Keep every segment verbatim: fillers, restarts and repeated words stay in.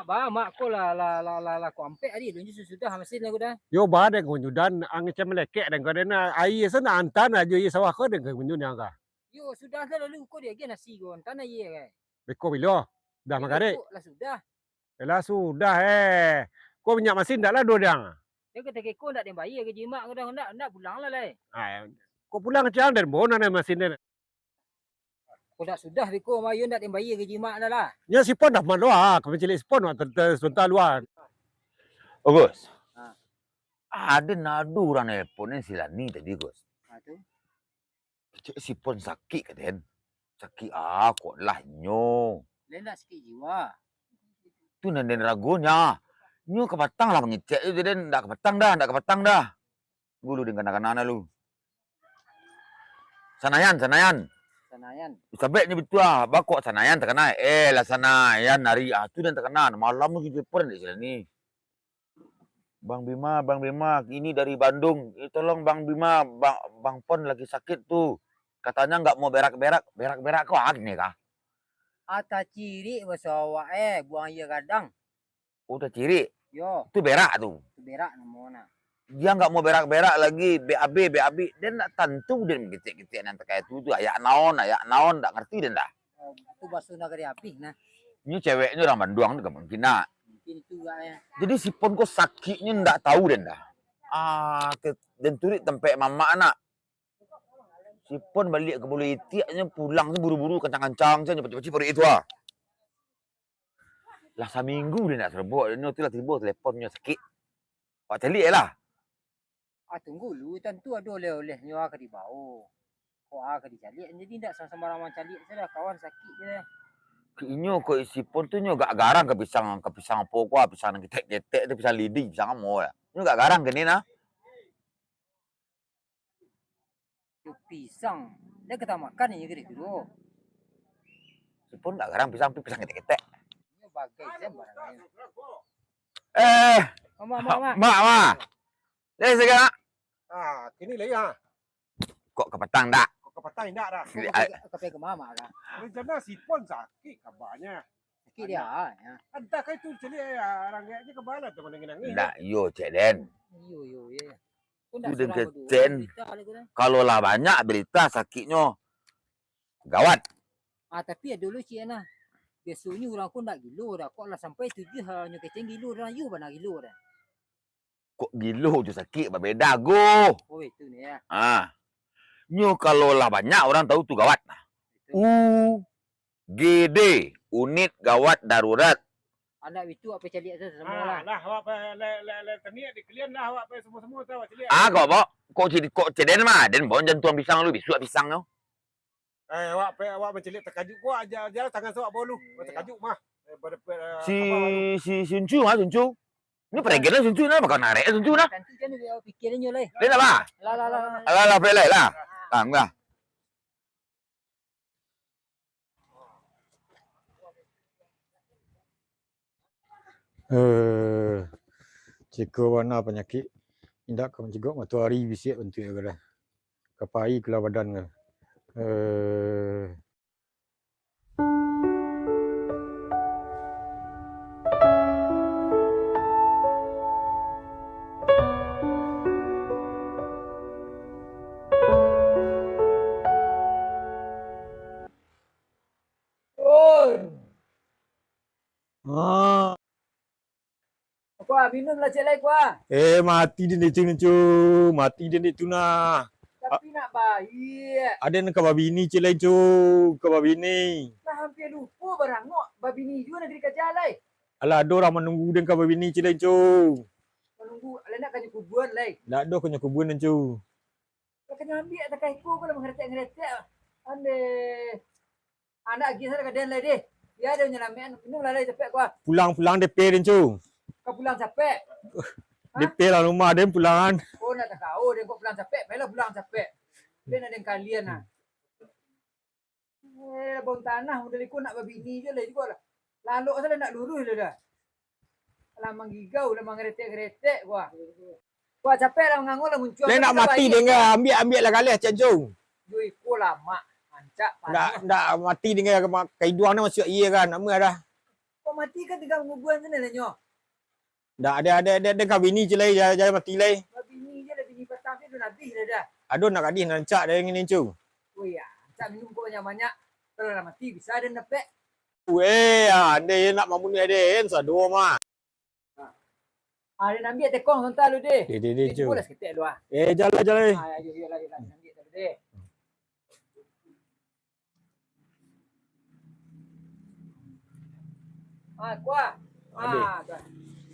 Ba, mak ko lah, lah, lah, lah, lah, ko ampek tadi, lunyo sudah masin lah ko dah. Yo, ba, den ko nyudan, angin cam melekek den ko den, aia sana antan ajo aia sawah ko den ko nyudan ka. Yo, sudah lah lalu ko dia agiah nasi ko, antan aia ka. Beko bilo? Dah magarik? Lah sudah. Lah sudah, eh. Ko minyak masin ndak lah do dang? Dia kata keko ndak den bayar gaji mak ko dah, ndak, ndak pulang lah lai. Ah, ko pulang ciang den bo nan masin den. Ko dak sudah beko mayo ndak den bayar gaji mak dah lah. Nya sipon dah malo ah, kami cilik sipon wak ter- ter- sebentar luar. Oh, Gus. Ha. Ada nado urang nelpon ni si Lani tadi, Gus. Ha tu. Cek sipon sakik ka den. Sakik ah, kok lah nyo. Lain dak sakik jiwa. Tu nan den ragonyo. Nyo kapatang lah mangecek tu den, ndak kapatang dah, ndak kapatang dah. Gulu deng kana-kana lu. Sanayan, Sanayan. Sanayan. Sabeknyo bitua, bakok Sanayan takana. Eh, lah Sanayan ari ah tu dan takana. Malam tu kita pun di sini. Bang Bima, Bang Bima, ini dari Bandung. Eh, tolong Bang Bima, Bang, Bang Pon lagi sakit tu. Katanya nggak mau berak-berak. Berak-berak kau ah gini kah? Ata cirik baso awak eh, buang aia gadang. Oh, tacirik? Yo. Tu berak tu? Tu berak namo nah. Dia nggak mau berak-berak lagi, B A B, B A B. Dia ndak tantu dia mengecek-ngecek nan takah tu, tu ayak naon, ayak naon, ndak ngerti dia ndak. Oh, tu baso nagari abih nah. Ini ceweknya orang Banduang tu mungkin nak. Mungkin itu juga ya. Jadi si Pon ko sakiknya ndak tahu dia ndak. Ah, ke, dan turik tempat mamak nak. Si Pon balik ke Bulu Itiaknya pulang tu buru-buru kancang-kancang saja pacik-pacik paruik itu ah. Lah saminggu dia ndak serebok, dia tu lah tibo teleponnyo sakik. Awak caliak lah. Ah, tunggu lu, tantu ado oleh-olehnyo ah ka dibao. Kok ah ka dicaliak, jadi ndak sa-, sambarang mancaliak sajo, kawan sakik je. Inyo kok isi pon tu nyo gak garang ka pisang, ka pisang apo ko, pisang nan ketek-ketek tu, pisang lidi, pisang amo lah. Nyo gak garang kini nah. Tu pisang. Dah kita makan ni kira-kira. Sipon nggak garang pisang, tapi pisang ketek-ketek. Ini bagai je barangnya. Eh, Mak, mak, mak. Mak, mak. Eh, segala. Ah, kini lagi ha. Kok kepetang dak? Kok kepetang indak dah? Kok kepetang ke mama dah? Rencana Sipon sakit kabarnya. Sakit dia, ah, ya. Entah kah itu cili ya, orang gaek je kebal lah tu nangis-nangis. Ndak, iyo, Cek Den. Iyo, iyo, ya. Tu den kecen. Kalau lah banyak berita sakitnyo, gawat. Ah, tapi ado lu, Cik, nah. Biasonyo urang ko ndak gilo dah. Kok lah sampai tujuah, ah, nyo kecen gilo dah. Iyo bana gilo dah. Kok gilo jo sakik babeda, Go. Oh, itu ni ya. Ah. Nyo kalau lah banyak urang tahu tu gawat nah. Itu. U G D, unit gawat darurat. Anak itu apa caliak tu semua lah. Ah, lah, awak pa, le, le, le, taniak di kalian lah, awak pa semua-semua tu, awak caliak. Ah, kok, kok, kok, kok ceden mah, den bawa jantuang pisang lu, bisuak pisang tu. Eh, awak pe, awak mancaliak takajut ko, aja, aja tangan sawak bolu. Iya. Takajut mah. Eh, pada, pada, si, apa, si, si Uncu mah, si Uncu. Ini pregennya si Uncu nah, makan arek si Uncu nah. Nanti kan dia pikirin nyo lai. Lain apa? Lah, lah, lah, lah. Alah, lah, pre lai lah. Ah, enggak. Eh, ciko bana panyakik, indak ka mancigok matoari bisiak bantuaknyo ko dah. Ka pai kalah badan ko. Eh. Oi. Ah. Kuah, minum lah ciek lai, kuah. Eh, mati den dek tu, Ncu. Mati den dek tu nah. Tapi nak baik. Aden ka babini ciek lai, Ncu. Ka babini. Lah hampir lupo barangok, babini juo nagari kaja lai. Alah, ado urang manunggu den ka babini ciek lai, Ncu. Manunggu, alah nak ka nyo kubuan lai. Ndak ado ka nyo kubuan, Ncu. Lah ka nyo ambiak takah iko ko lah mangaretek-ngaretek. Andeh. Anak agiah salah ka den lai deh. Bia den nyalamekan, minum lah lai capek kuah. Pulang-pulang D P den, Cu. Ka pulang capek. Ha? D P lah rumah den pulangan. Oh, nak takao den kok pulang capek, baiklah pulang capek. Den nak den kalian nah. Eh, bawang tanah model iko nak babini je lah jugo lah. Lalok salah nak luruih lah dah. Lah manggigau, lah mangaretek-ngaretek kuah. Kuah capek lah mangango lah muncuang. Lai nak mati den ka, ambiak-ambiak lah galeh, Cak Jong. Yo iko lamak, rancak panas. Ndak, ndak mati den ka, kaiduang ni masuak aia kan, nama dah. Kok Mati kan tingga mangubuan tu nah, nyo. Ndak, ado, ado, ado, ado ka bini ciek lai, jan, jan mati lai. Babini je lah, bini patang tu dah abih dah, dah. Ado nak gadih nan rancak dari ngini, Cu. Oh iya, rancak minum ko banyak-banyak. Kalau lah mati, bisa den dapek. Weh, ah, andai nak mamunuah den, sado mah. Ah, den ambiak tekong santa lu, deh. Deh, deh, deh, Cu. Cubolah saketek lu, ah. Eh, jan lah, jan lah. Ah, yo, yo lah, yo lah, den ambiak tu, deh. Ah, kuah. Adeh. Ah, kuah.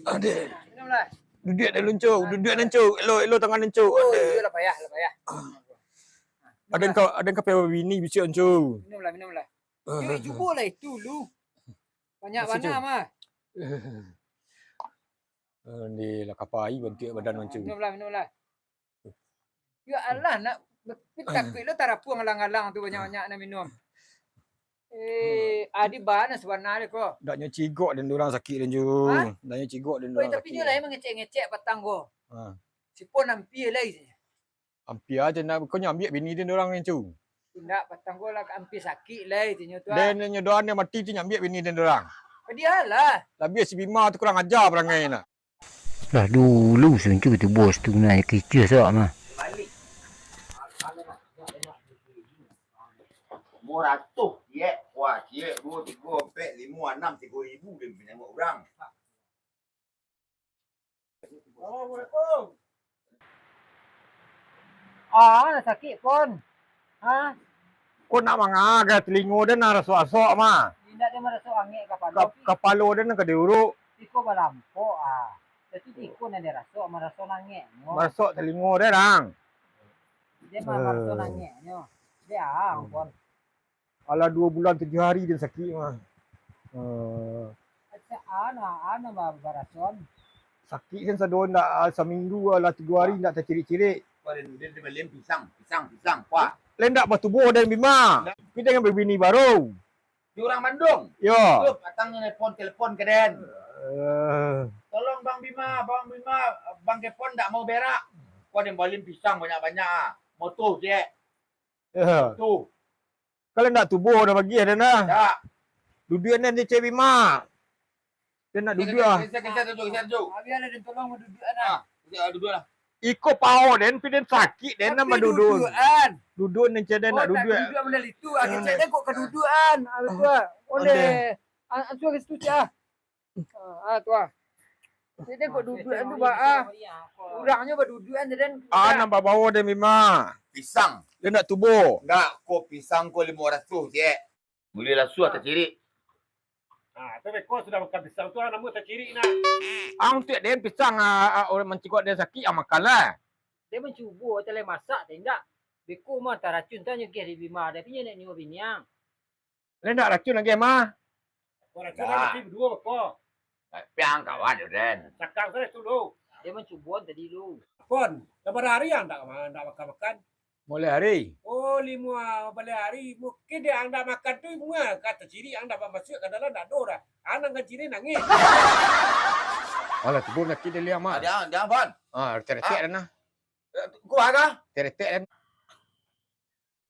Adeh. Minumlah. Duduak dah luncur, duduak luncur. Elo, elo tangan luncur. Oh, adeh. Iyo lah payah, lah payah. Aden ka, aden ka payah babini bisuak, Cu. Minumlah, minumlah. Ah. Yo, cubolah itu lu. Banyak bana mah. Ndeh lah kapai bantuak badan, Cu. Minumlah, minumlah. Ya Allah, nak takuik lo tarapuang alang-alang tu banyak-banyak nak minum. Eh, adi bana sabananyo ko. Ndak nyo cigok den urang sakik den, Cu. Ha? Ndak nyo cigok den urang sakik. Tapi nyo lai mangecek-ngecek patang ko. Ha. Sipon ampia lai. Ampia aja nak, ko nyo ambiak bini den urang, Cu. Indak, patang ko lah ampia sakik lai, tinyo tu, ah. Den nyo doan nyo mati tu nyo ambiak bini den urang. Padialah. Labiah si Bima tu kurang aja parangai nak. Lah dulu suntuk tu bos tu naiak kicih sawak mah. Limo ratuih, ciek. Wah, ciek, duo, tigo, ampek, limo, anam, tigo ribu den pinjam urang. Assalamualaikum. Ah, sakik, Pon. Ha? Ko nak mangaga telingo den nan rasok-rasok mah. Indak, den maraso angek kapalo. Ka-, kapalo den nan ka diuruk. Iko balampok, ah. Jadi iko nan den raso, maraso nangeknyo. Marasok telingo den, ang. Den mah maraso nangeknyo. Den, ang, Pon. Alah duo bulan tujuah hari den sakik mah. Eh. Acaan, aan, ba-, barason. Sakik kan sado ndak, ah, saminggu, alah tigo hari ndak tacirik-cirik. Wah, den, den, den balian pisang, pisang, pisang, wah. Lai ndak batubuah den, Bima. Ndak. Tapi den babini baru. Di urang Bandung. Yo. Tu, patang nyo nelpon, telepon ka den. Eh. Tolong Bang Bima, Bang Bima, Bang Kepon ndak mau berak. Wah, den balian pisang banyak-banyak, ah. Moto ciek. Yo. Tu. Kalau ndak tubuah dah bagiah dah nah. Ndak. Duduak nen di Cik Bima. Dia nak duduak ah. Geser, geser, geser, geser, geser. Abi ada den tolong duduak nah. Ah, geser, ah, duduak lah. Iko pao den, pi den sakik den nan baduduak. Duduak nen cek den nak duduak. Duduak model itu, ah, kecek den kok kaduduakan. Ah, tu ah. Ondeh. Ah, tu ah, situ ah. Ah, tu ah. Jadi kok duduak tu, ba, ah. Urangnyo baduduak, den. Ah, nan babawo den Bima. Pisang. Dia nak tubuh. Ndak, ko pisang ko limo ratuih, ciek. Buliah lasuah tacirik. Ah, tu beko sudah makan pisang tu, ah, namo tacirik nah. Ah, untuak den pisang, ah, ah, urang mancigok den sakik, ah, makanlah. Den mancubo, talai masak, teh indak. Beko mah taracun, tanyo geh di Bima, tapi nyo nak nio biniang. Lai ndak racun lai mah. Kok racun lah, mati baduo beko. Piang kawan yo den. Sakang sajo tu lu. Dia mancubo tadi lu. Pon, lah bara hari ang ndak ma-, ndak makan-makan. Mulai hari. Oh, limo, ah, balai hari. Mungkin dia ang ndak makan tu, mua ka tacirik ang ndak masuak ka dalam, ndak ado dah. Ang nan kacirik nangih. Alah, tubuh sakik dia liang mah. Dia, dia, Pon. Ah, retek-retek dah nah. Eh, kuah kah? Retek-retek dah.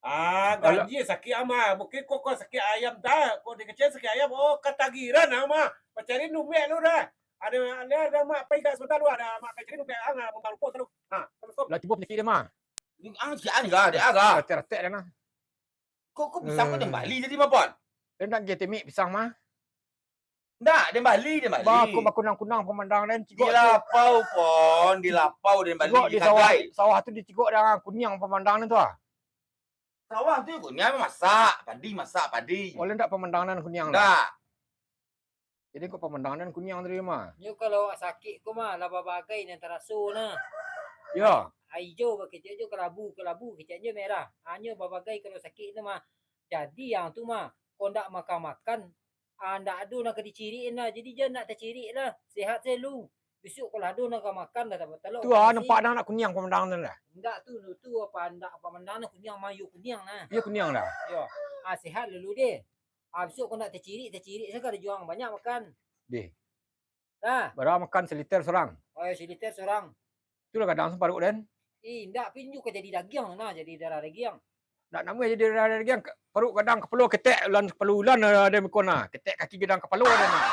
Ah, ganjia sakik ang mah. Mungkin kok, kok sakik ayam dah. Kok dikecek sakik ayam, oh, katagiran ang mah. Pacari numbek lu dah. Ada, ada, ada mak pai ka sabanta lu, ada mak pai cari numbek ang, ah, mambaluko selalu. Ha, assalamualaikum. Lah tibo panyakik dia mah. Ang sian ka, dia ka. Retek-retek dah nah. Kok, kok pisang kok den bali jadi mah, Pon? Den nak getemik pisang mah. Ndak, den bali, den bali. Ba, kok bakunang-kunang pamandang den, cigok tu. Di lapau, Pon, di lapau den bali, cigok di sawah, sawah tu dicigok dengan kuniang pamandang den tu ah. Sawah tu kuniang masak, padi masak, padi. Oleh ndak pamandang den kuniang tu? Ndak. Jadi kok pamandang den kuniang tadi mah? Nyo kalau awak sakik ko mah, lah babagai nan taraso nah. Yo. Ai ijo bakecek jo kalabu, kalabu kecek jo merah. Hanyo babagai kalau sakik tu mah. Jadi yang tu mah, kok ndak makan-makan, Ah, ndak ado nan ka dicirik nah. Jadi jan nak tacirik lah. Sehat se lu. Bisuak kalau ado nan ka makan dah, talok. Tu ah, nampak dah nak kuniang pamandang tu lah. Ndak tu, tu apa ndak pamandang nah, kuniang mah, iyo kuniang nah. Iyo kuniang dah. Yo. Ah, sehat lalu deh. Ah, bisuak kau nak tacirik, tacirik se ka juang banyak makan. Deh. Nah. Bara makan saliter surang? Oh, yo, saliter surang. Itulah gadang saparuik den. Eh, indak, pi inyo ka jadi dagiang nah, jadi darah dagiang. Ndak namuah jadi darah dagiang, ka-, paruik gadang, kapalo ketek, ulan kapalo ulan, eh, den beko nah. Ketek kaki gadang kapalo den nah.